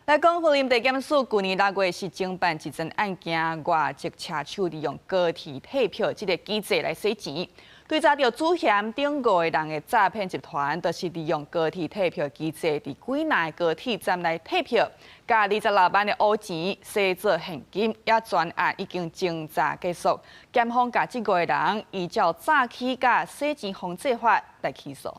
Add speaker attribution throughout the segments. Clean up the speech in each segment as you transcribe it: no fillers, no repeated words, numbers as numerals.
Speaker 1: 來講，雲林地檢署舊年六月是偵辦一樁案件，外籍車手利用高鐵退票這个機制來洗錢，追查著主嫌等五个人的詐騙集團，就是利用高鐵退票機制，佇幾若个高鐵站來退票，共26萬的烏錢洗做現金，也全案已經偵查結束，檢方共這五个人依照詐欺佮洗錢防制法來起訴。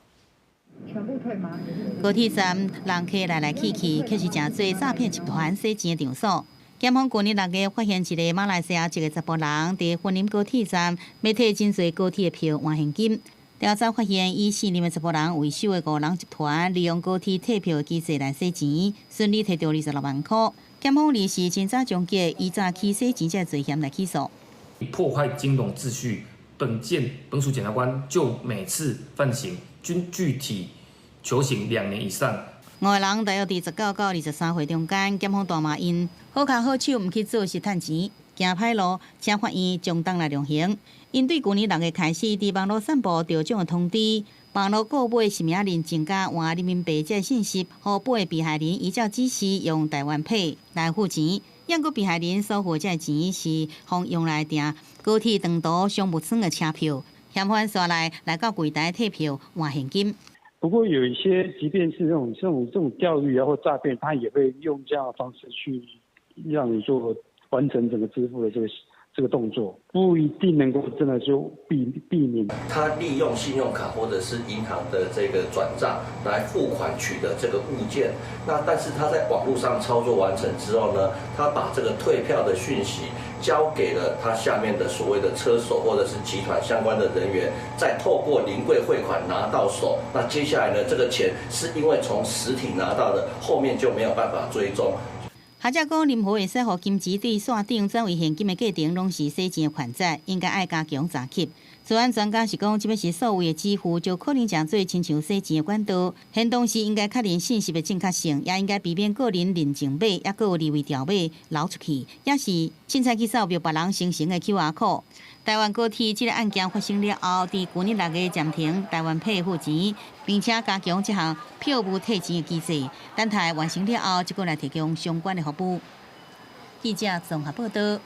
Speaker 2: 高鐵站人客來來去去，卻是成做詐騙集團洗錢的場所。檢方舊年六月發現一个馬來西亞籍的查埔人，佇雲林高鐵站欲退真濟高鐵的票換現金。調查發現，以四名的查埔人為首的五人集團，利用高鐵退票的機制來洗錢，順利提著26萬箍。檢方律師偵查終結，依詐欺洗錢這个罪嫌來起訴。
Speaker 3: 破壞金融秩序，本件本署檢察官就每次犯行均具體求刑2年以上。
Speaker 2: 五个人大約佇19到23歲中間，檢方大罵𪜶好跤好手，毋去做是趁錢，行歹路，請法院從重來量刑。𪜶對舊年六月開始，佇網路散布中獎的通知，網路購買實名認證佮換人民幣這个信息，予八个被害人依照指示用台灣 Pay 來付錢。毋過被害人所付這个錢是予用來訂高鐵長途商務艙的車票，嫌犯紲來來到櫃台退票換現金。
Speaker 4: 不過有一些，即便是這種釣魚啊或詐騙，他也會用這樣的方式去讓你做完成整個支付的這個動作，不一定能夠真的就避免。
Speaker 5: 他利用信用卡或者是銀行的這個轉賬來付款取得這個物件，那但是他在網絡上操作完成之後呢，他把這個退票的訊息交給了他下面的所謂的車手或者是集團相關的人員，再透過臨櫃匯款拿到手。那接下來呢，這個錢是因為從實體拿到的，後面就沒有辦法追蹤。
Speaker 2: 學者講，任何會使予金錢對線頂轉為現金的過程，攏是洗錢的犯罪，應該愛加強查緝。資安專家是講，這欲是數位的支付，就可能成做親像洗錢的管道。行動時應該確認信息的正確性，也應該避免個人認證碼，抑閣有二維條碼流出去，抑是凊彩去掃描別人生成的 QR code。台灣高鐵這个案件發生了後，佇舊年六月暫停台灣 Pay 付錢，並且加強這項票務退錢的機制。等待完成了後，才閣來提供相關的服務。記者綜合報道。